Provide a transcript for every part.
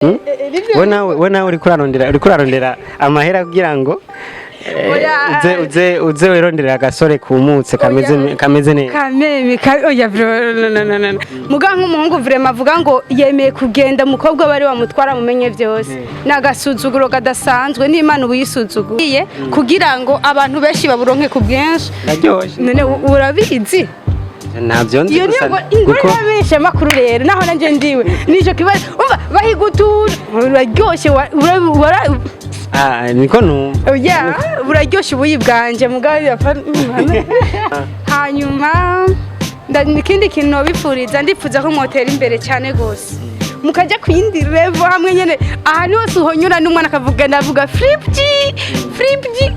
We nawe uriko urarondera amahera kugira ngo Oya. uze wironderera agasore kumutse kameze neza. Kameme oya, no, no, no, no. Muga nk'umuhungu vraiment avuga ngo yemeye kugenda umukobwa bari bamutwara mumenye byose, ni agasuzuguro kadasanzwe, n'Imana ubu yisuzuguye kugira ngo abantu benshi baburonke ku bwinshi. Ndaryoshe. None urabizi? Ntabyo nzi. Iyo Gusa niyo ingore kuko y'abamenyesha amakuru rero, naho nanjye ndiwe nico kibazo. Umva, bahiga utuntu uraryoshye Ah, niko numva. Oya, buraryoshe ubuyi bwanje mugabo hanyuma ikindi kintu nobifuriza, ndifuza ko mwotera imbere cyane gose, mukajya ku yindi level, hamwe nyene ahantu hose uhonyura n'umwana akavuga, ndavuga Flip G, Flip G.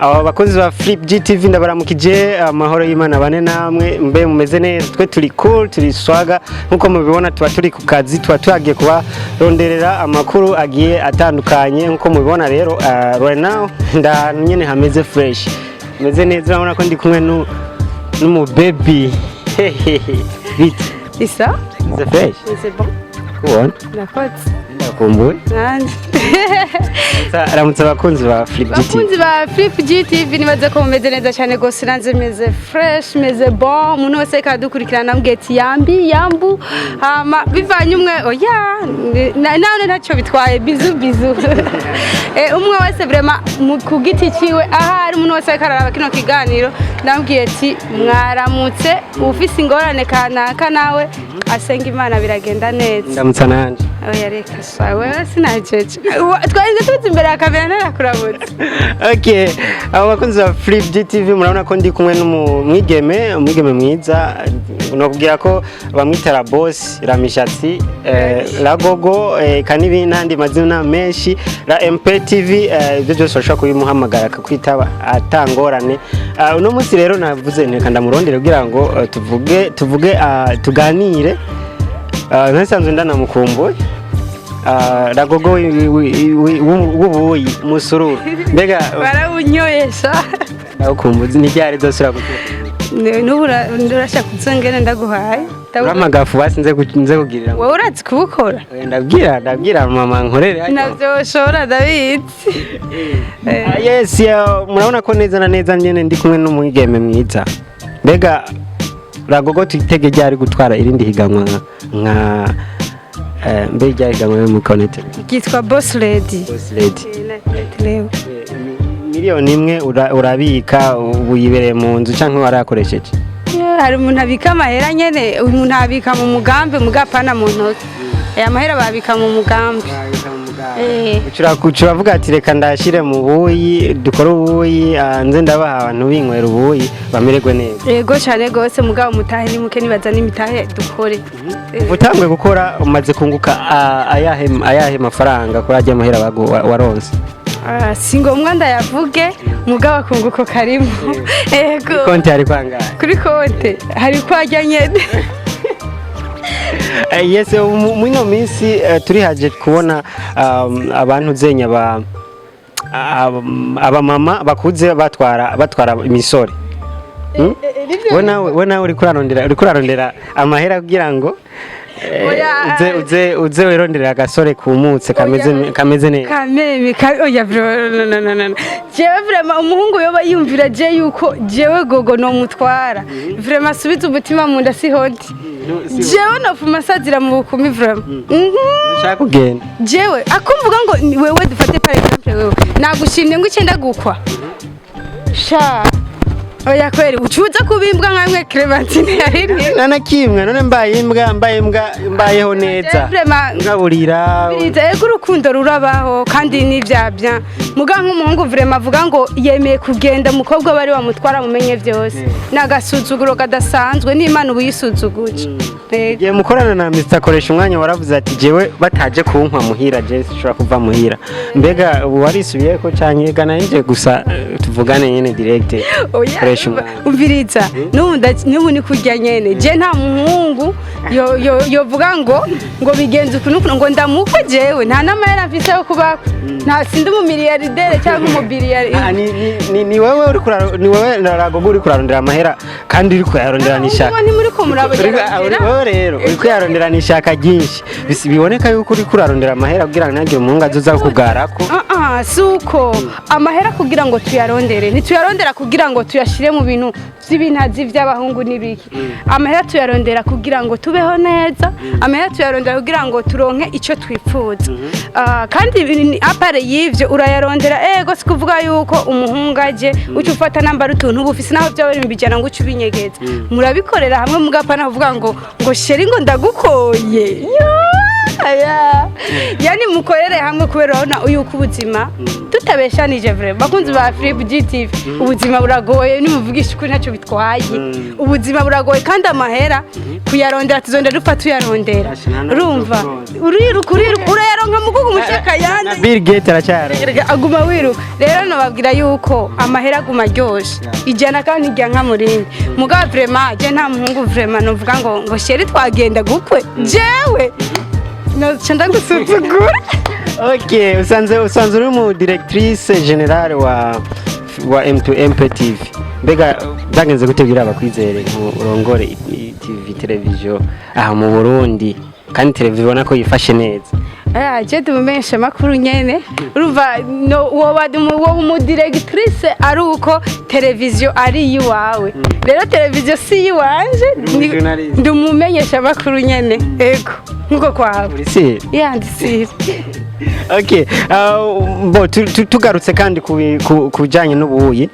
Aba bakozi ba Flip GTV, ndabaramukije, amahoro y'Imana bane namwe. Mbe mumeze neza? Twe turi cool, turi swaga nkuko mubibona. Tuba turi ku kazi, tuba tuhagiye kubaronderera amakuru agiye atandukanye nkuko mubibona. Rero right now ndahantu nyene hameze fresh, meze neza. Urabona ko ndi kumwe n'umu baby. Bite? Isa. Meze fresh. C'est bon. Kubona. Nakoze. Ndakumbuye. Nanje. Ramutse abakunzi ba Flip GTV. Bakunzi ba Flip GTV, nibaze ko mumeze neza cyane gose. Nanze meze fresh, meze bon. Umuntu wese kadukurikirana namubwiye ati yambi yambu, hama bivanye umwe, oya, none ntacyo bitwaye, bisous bisous. Umwe wese vraiment ku giti ciwe ahari, umuntu wese ariko araraba kino kiganiro, ndamubwiye ati mwaramutse. Ufise ingorane kanaka nawe asenga Imana, biragenda neza. Ndamutsa nanje. Oya, reka sha, wewe sinajeje. Twari tuzi imbere ya kamera narakuramutse. Okay, abo bakunzi ba Flip GTV, murabona ko ndi kumwe n'umwigeme, umwigeme mwiza. Nokubwira ko bamwita La Boss, La Mishatsi, La Gogo, kanibi n'andi mazina menshi, La MPTV, ibyo byose bashobora kubimuhamagara akakwitaba atangorane. Uno munsi rero navuze nti ndamurondere kugira ngo tuvuge, tuganire. Ntasanzwe ndanamukumbuye. La Gogo w'ubuyi musururu, mbega? Barawunyoyesha. Ndagukumbuye. Ni ryari dosura guteka? N'ubu urashaka kuzongera ndaguhaye. Uramagafu basi nze kugirira. Wowe urazi kubukora? Ndabwira mama nkorere hajya. Navyo ushobora, ndabizi. Ah, yes, murabona ko neza na neza nyene ndi kumwe n'umwigeme mwiza. Mbega Ragogo, twitege ryari gutwara irindi higanwa nka mbe ryari higanwa yo mu Connect? Ryitwa Boss Lady. Boss Lady. Leo. 1 miliyoni urabika, ubu yibereye mu nzu canke warayakoresheje? Yeah, hari umuntu abika amahera nyene, umuntu abika mu mugambi mugapana mu ntoki. Aya mahera babika mu mugambi. Uravuga ati reka ndashire mu buyi, dukore ubuyi, nze ndabaha abantu binywera ubuyi bamererwe neza. Yego cyane gose, mugabo mutahe ni muke, nibaza n'imitahe dukore. Utanguye gukora umaze kunguka ayahe mafaranga kuri ajya mahera waronse? Ah, si ngombwa ndayavuge, mugabo akunguko karimo. Yego. Konti hari kwangahe? Kuri konte hari ko ajya nyene. Yes, mwino minsi turihaje kubona abantu zenya ba abamama bakuze batwara imisore. We nawe uriko urarondera amahera kugira ngo Oya. uze wironderera agasore kumutse kameze Oya. kameze neza. Kameme oya, no, no, no, no. Jewe vraiment umuhungu yoba yumvira je yuko jewe Gogo no mutwara, vraiment asubiza umutima mu nda, siho ndi. Jewe nofuma asazira mu bukumi vraiment. Ushaka kugenda. Jewe akumvuga ngo ni wewe, dufate par exemple wewe, nagushimye ngo icyenda gukwa sha, oya kweri, ucuza kubimbwa nkamwe Clementine yaririye. Nta kimwe. None mbaye imbwa mbayeho neza? Vraiment. Ngaburira. Biriza, ego, urukundo rurabaho kandi n'ibya bien. Muga nk'umuhungu vraiment avuga ngo yemeye kugenda umukobwa bari bamutwara mumenye byose, ni agasuzuguro kadasanzwe, n'Imana ubu yisuzuguje. Yego. Igihe mukorana na Mr Koresha Umwanya, waravuze ati jewe bataje kunkwa muhira, je sinshobora kuva muhira. Mbega ubu warisubiye ko canke gana nje gusa tuvugane nyene direct? Oya. Koresha Umwanya. Umviriza, n'ubu ni kurya nyene. Je nta muhungu Yovuga ngo bigenze uku n'uku, ngo ndamukwe. Jewe nta n'amahera mfise yo kubakwa, nta sindi umumiliyardere cyangwa umubiliyari. Ah, ni wewe uri ni wewe Ragogo uri kurarondera amahera kandi uri kuyarondera n'ishaka. Ubu ntimuriko murabayarondera. Wewe rero uri kuyarondera n'ishaka ryinshi. Biboneka yuko uri kurarondera amahera kugira ngo ntagire umuhungu azoza kugarako. Ah, ah, si uko. Amahera kugira ngo tuyarondere, ntituyarondera kugira ngo tuyashyire mu bintu by'ibintazi by'abahungu n'ibiki. Amahera tuyarondera kugira ngo tubeho neza, amahera tuyarondera kugira ngo turonke icyo twifuza. Ah, kandi à part y'ivyo urayarondera, ego, si kuvuga yuko umuhungu aje uca ufata nambara utuntu uba ufise, naho byaba biri 100,000, ngo uce ubinyegeza. Murabikorera hamwe, mugapana kuvuga ngo chéri, ngo ndagukoye. Yo! Aya. Yani mukorere hamwe, kubera urabona yuko ubuzima, tutabeshanije, vraiment, bakunzi ba Flip GTV, ubuzima buragoye. Nimuvugisha ukuri ntacyo bitwaye, ubuzima buragoye kandi amahera kuyarondera tuzonda dupfa tuyarondera. Asha, nta Urumva, n'ukuronda. uriruka, uriruka, urayaronka mugugu mushaka yandi. Na Bill Gates aracyari Erega aguma wiruka. Rero nababwira yuko amahera aguma aryoshe 100 kandi irya nka murindi. Mugabo vraiment je nta muhungu vraiment novuga ngo chéri, twagenda gukwe. Jewe noca ndagusuzugura. Okay, usanze uri mu directrice générale wa M2MP TV. Mbega byagenze gute kugira bakwizere ngo urongore TV, television aha mu Burundi, kandi televiziyo ubona ko yifashe neza? Ah, je tumumenyesha amakuru nyene. Urumva no woba woba umudirectrice ari uko televiziyo ari iyiwawe. Rero televiziyo si iyiwanje. Uri umujournaliste. Ndi umumenyesha amakuru nyene, ego, nkuko kwawe. Uri si Yandisire. Okay, bo tugarutse kandi ku bijanye n'ubuyi.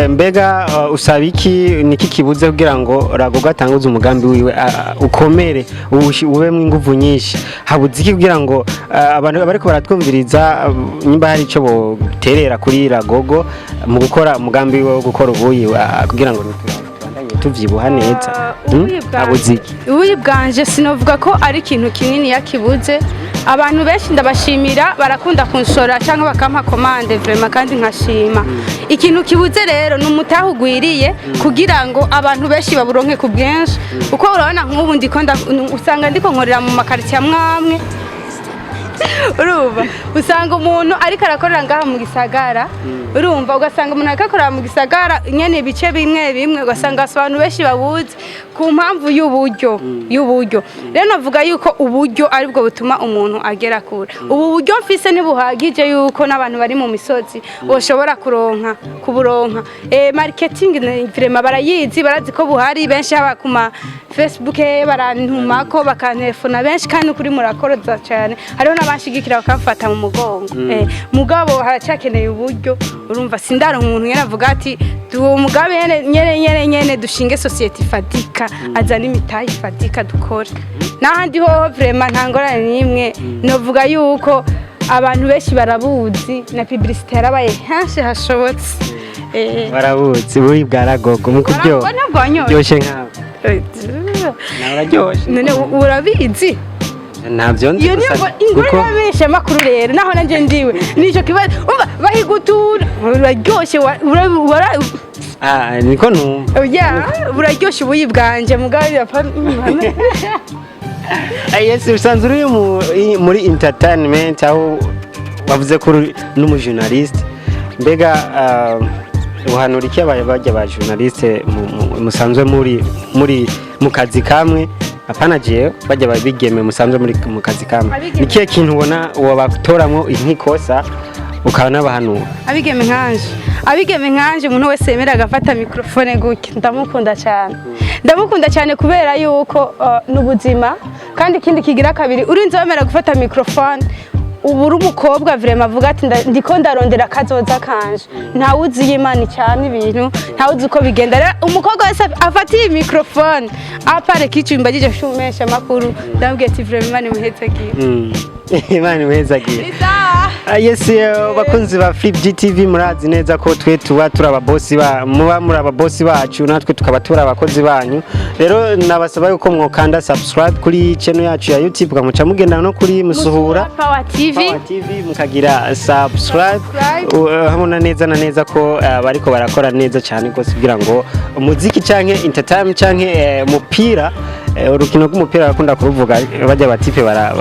Mbega usaba iki, niki kibuze kugira ngo Ragogo atanguze umugambi wiwe, ukomere, ubemwo inguvu nyinshi? Habuze iki kugira ngo abantu bariko baratwumviriza, nimba hari ico boterera kuri Ragogo mu gukora umugambi wiwe wo gukora ubuyi, kugira ngo tubandanye tuvyibuha neza? Ubuyi bwanje- Habuze iki? Ubuyi bwanje sinovuga ko ari ikintu kinini yakibuze. Abantu benshi ndabashimira, barakunda kunshora cyangwa bakampa commande vraiment, kandi nkashima. Ikintu kibuze rero ni umutahe ugwiriye kugira ngo abantu benshi baburonke ku bwinshi, kuko urabona nk'ubu ndiko usanga ndiko nkorera mu makaritsiye amwe amwe. Urumva, usanga umuntu ariko arakorera ngaha mu gisagara, urumva, ugasanga umuntu ariko akorera mu gisagara nyene ibice bimwe bimwe, ugasanga si abantu benshi babuzi ku mpamvu y'uburyo. Rero navuga yuko uburyo aribwo butuma umuntu agera kure. Ubu buryo mfise ntibuhagije yuko n'abantu bari mu misozi boshobora kuronka kuburonka. Marketing vraiment barayizi, barazi ko buhari. Benshi haba ku ma Facebook barantumako, bakantelefona benshi, kandi ukuri murakoroza cyane. Hariho n'abanshigikira bakamfata mu mugongo. Mugabo haracyakeneye uburyo. Urumva, sindaronka umuntu nyene avuga ati uwo mugabe nyene nyene nyene nyene, dushinge société ifatika, azana imitahe ifatika, dukore. N'ahandi hoho vraiment nta ngorane n'imwe. Novuga yuko abantu benshi barabuzi, na publicité yarabaye henshi hashobotse. Barabuzi buri bwa Ragogo mu kuryoha. Barabona bwanyoye. Ryoshe nkawe nawe, uraryoshe. None urabizi? Ntabyo nzi. Iyo niyo Gusa ingoro kuko y'abamenyesha makuru. Rero naho nanjye ndiwe nico kibazo. Umva, bahigutura uraryoshye Ah, niko numva. Oya, buraryoshe ubuyi bwanje, mugabo birapfa. Ah, yes, usanzwe uri muri entertainment, aho wavuze ko uri n'umujournaliste. Mbega uhanura iki abaye bajya ba journaliste musanzwe muri mu kazi kamwe? Apana jewe, bajya babigeme musanzwe muri mu kazi kamwe. Abigeme. Ni kihe kintu ubona wabatoramwo nk'ikosa ukaba n'abahanura? Abigeme nkanje, umuntu wese yemera agafata microphone gutya, ndamukunda cyane, ndamukunda cyane, kubera yuko n'ubuzima. Kandi ikindi kigira kabiri, urinze wemera gufata microphone, ubu uri umukobwa vraiment avuga ati ndiko ndarondera akazoza kanje. Ntawe uzi iyo Imana icana ibintu, ntawe uzi uko bigenda. Rero umukobwa wese afata iyi microphone apare kicumba gije shumesha makuru, ndamubwiye ati vraiment Imana imuhetsagiye. Imana imuhezagiye. Ni sawa. Ah, yes, bakunzi ba Flip GTV, murazi neza ko twe tuba turi ababosi ba muba muri ababosi bacu, natwe tukaba turi abakozi banyu. Rero nabasaba yuko mwokanda subscribe kuri channel yacu ya YouTube, mukamuca mugenda no kuri Musuhura Power TV. Power TV, mukagira subscribe. Subscribe. Habona neza na neza ko bariko barakora neza cyane rwose kugira ngo umuziki canke entertainment canke umupira. Urukino rw'umupira barakunda kuruvuga, bajya batipe bara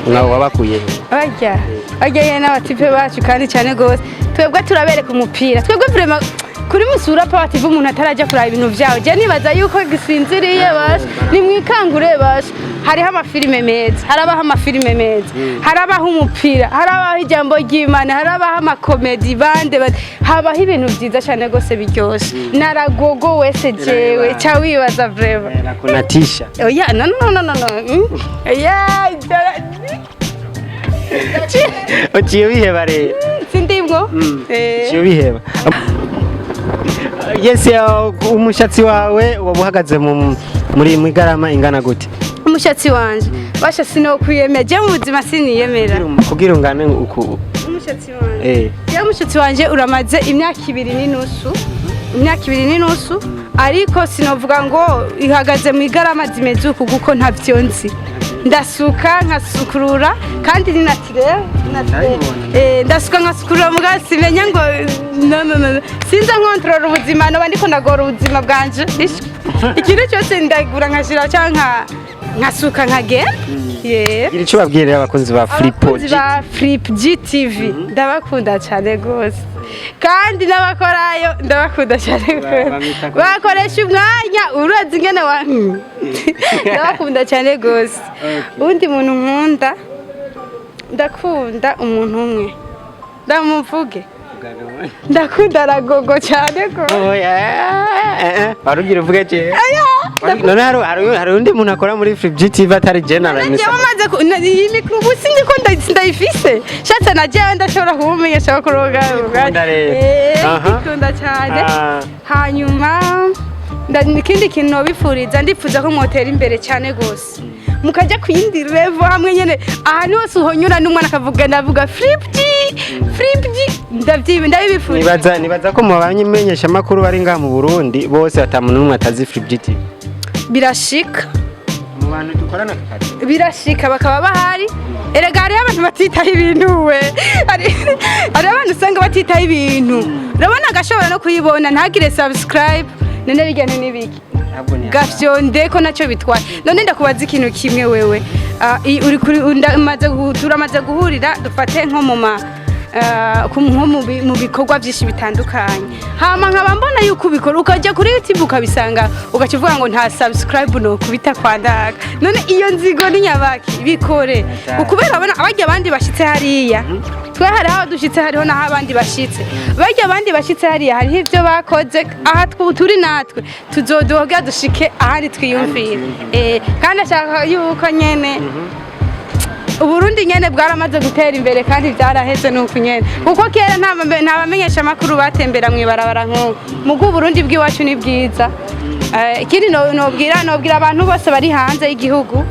nabo wabakuye. Barya barya nyene n'abatipe bacu kandi cyane gose. Twebwe turabereka umupira, twebwe vraiment kuri Musura Power TV. Umuntu atarajya kuraba ibintu vyawe, je nibaza yuko gisinziriye. Basha, nimwikangure basha, hariho amafilime meza, harabaho amafilime meza, harabaho umupira, harabaho ijambo ry'Imana, harabaho amakomedi bande habaho ibintu vyiza cyane gose biryoshe. Naragogo wese jewe ca wibaza vraiment. Nakunatisha. Oya, no, no, no, no, no. Oya. Uciye wiheba rero. Sindimwo. Uciye wiheba. Yes, umushatsi wawe waba uhagaze muri mwigarama ingana gute? Umushatsi wanje basha sinokwiyemera, je mu buzima siniyemera. Kugira ungane uku. Umushatsi wanje? Je umushatsi wanje uramaze imyaka 2 n'inusu, imyaka 2 n'inusu, ariko sinovuga ngo ihagaze mu igarama zimeze uku kuko ntavyo nzi. Ndasuka nkasukurura kandi ni naturel, naturel. Ndabibona. Ndasuka nkasukurura, muga simenya ngo no, no, no, sinza nkontorora ubuzima, noba ndiko ndagora ubuzima bwanje. Ikintu cyose ndagura nkashira canke nkasuka nkagenda, yeah. Gira icyo babwirira abakunzi ba Flipo. Abakunzi ba Flip GTV, ndabakunda cyane rwose, kandi n'abakorayo ndabakunda cyane rwose. Bakoresha umwanya urazi ingene wa ndabakunda cyane rwose. Uwundi muntu nkunda, ndakunda umuntu umwe, ndamuvuge, ndakunda Ragogo cyane rwose. Warugira uvuge je none hari undi muntu akora muri Flip GTV atari General? Nagiye bamaze iyi mikoro ubu sindiko ndayifise, shatse na jewe ndashobora kumumenyesha kuroga. Ndikunda rero. Ndikunda cyane. Hanyuma ikindi kintu nobifuriza, ndifuza ko mwotera imbere cyane gose, mukajya ku yindi level, hamwe nyene ahantu hose uhonyura n'umwana akavuga, ndavuga Flip G, Flip G, ndabibifuriza. Nibaza ko mu bamenyesha makuru bari ngaha mu Burundi bose ata muntu n'umwe atazi Flip GTV. Birashika. Mu bantu dukorana akazi. Birashika bakaba bahari. Erega hariho abantu batitaho ibintu we. Hariho abantu usanga batitaho ibintu, urabona agashobora no kuyibona ntagire subscribe. None bijyane n'ibiki? Ntabwo ni Gafyonde ko nacyo bitwaye. None ndakubaza ikintu kimwe wewe. Uri kuri turamaze guhurira, dufate nko mu ma nko mu bikorwa byinshi bitandukanye, hama nkaba mbona yuko ubikora, ukajya kuri YouTube ukabisanga, ugaca uvuga ngo nta subscribe no kubita kwa ndaka. None iyo nzigo ni nyabaki? Bikore ukubera abona abajya abandi bashitse hariya. Twe hariho aho dushitse, hariho n'aho abandi bashitse. Bajya abandi bashitse hariya, hariho ibyo bakoze. Aha turi natwe tuzodoga dushike ahandi twiyumvira. Kandi ashaka yuko nyene Uburundi nyene bwaramaze gutera imbere kandi byaraheze nuko nyene, kuko kera nta bamenyesha makuru batembera mw'ibarabara nk'ubu. Mugu Uburundi bw'iwacu ni bwiza. Ikindi nobwira abantu bose bari hanze y'igihugu,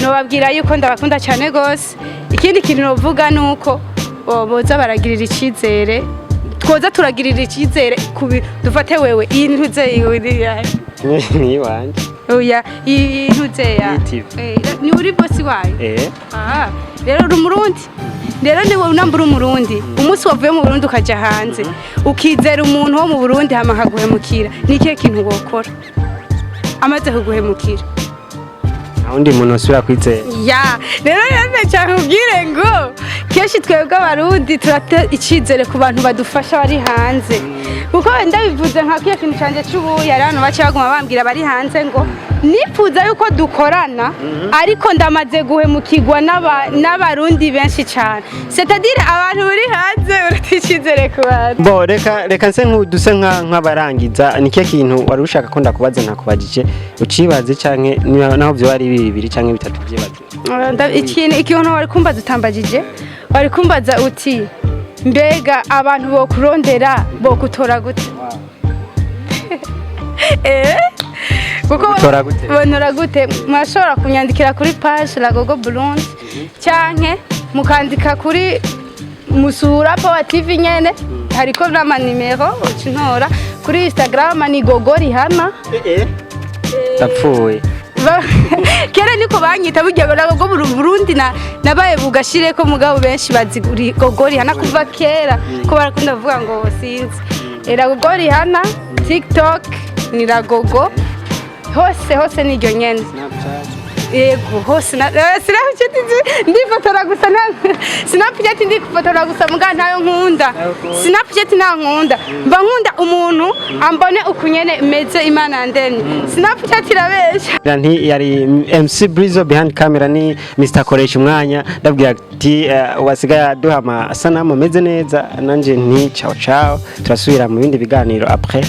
nobabwira yuko ndabakunda cyane gose. Ikindi kintu novuga nuko boza baragirira icyizere, twoza turagirira icyizere dufate wewe iyi ntuze Ni iwanje. Oya, iyi ntuze ya Iyi TV. Ni uri bosi wayo? Eh. Aha, rero uri umurundi, rero niba unambura umurundi, umunsi wavuye mu Burundi ukajya hanze ukizera umuntu wo mu Burundi hama akaguhemukira, ni ikihe kintu wokora amaze kuguhemukira? Nta wundi muntu usubira kwizera. Ya rero cyane ubwire ngo kenshi twebwe Abarundi turata icyizere ku bantu badufasha bari hanze, kuko wenda bivuze nka kiya kintu cyanjye cy'ubuya, hari abantu baca baguma bambwira bari hanze ngo nifuza yuko dukorana, ariko ndamaze guhemukirwa n'Abarundi benshi cyane, c'est-à-dire abantu bari hanze urata icyizere ku bantu. Bo reka nse nk'uduse nk'abarangiza, ni kihe kintu wari ushaka ko ndakubaza ntakubajije, ucibaze, canke naho vyoba ari bibiri canke bitatu, vyibaze? Ikintu wari kumbaza utambagije, wari kumbaza uti mbega abantu bokurondera bokutora gute? Kuko Bogutora gute? Bontora gute? Murashobora kunyandikira kuri page La Gogo Burundi, canke mukandika kuri Musura Power TV nyene, hariko n'amanimero uca untora. Kuri Instagram ni Gogo Rihana. Ndapfuye. Kera niko banyita burya ngo Gogo Burundi na nabaye bugashireko, mugabo benshi bazi Gogo Rihana kuva kera, ko barakunda kuvuga ngo sinzi era Gogo Rihana. TikTok ni La Gogo. Hose hose niryo nyene. Yego, hose na Snapchat ndifotora gusa, na Snapchat ndifotora gusa, muga ntayo nkunda. Snapchat nta nkunda, mba nkunda umuntu ambone ukunyene meze Imana yandemye. Snapchat irabesha. Nti yari MC Brizo, behind camera ni Mr Koresha umwanya. Ndabwira ati wasigaye aduha amasanamu ameze neza. Nanje nti ciao ciao, turasubira mu bindi biganiro après.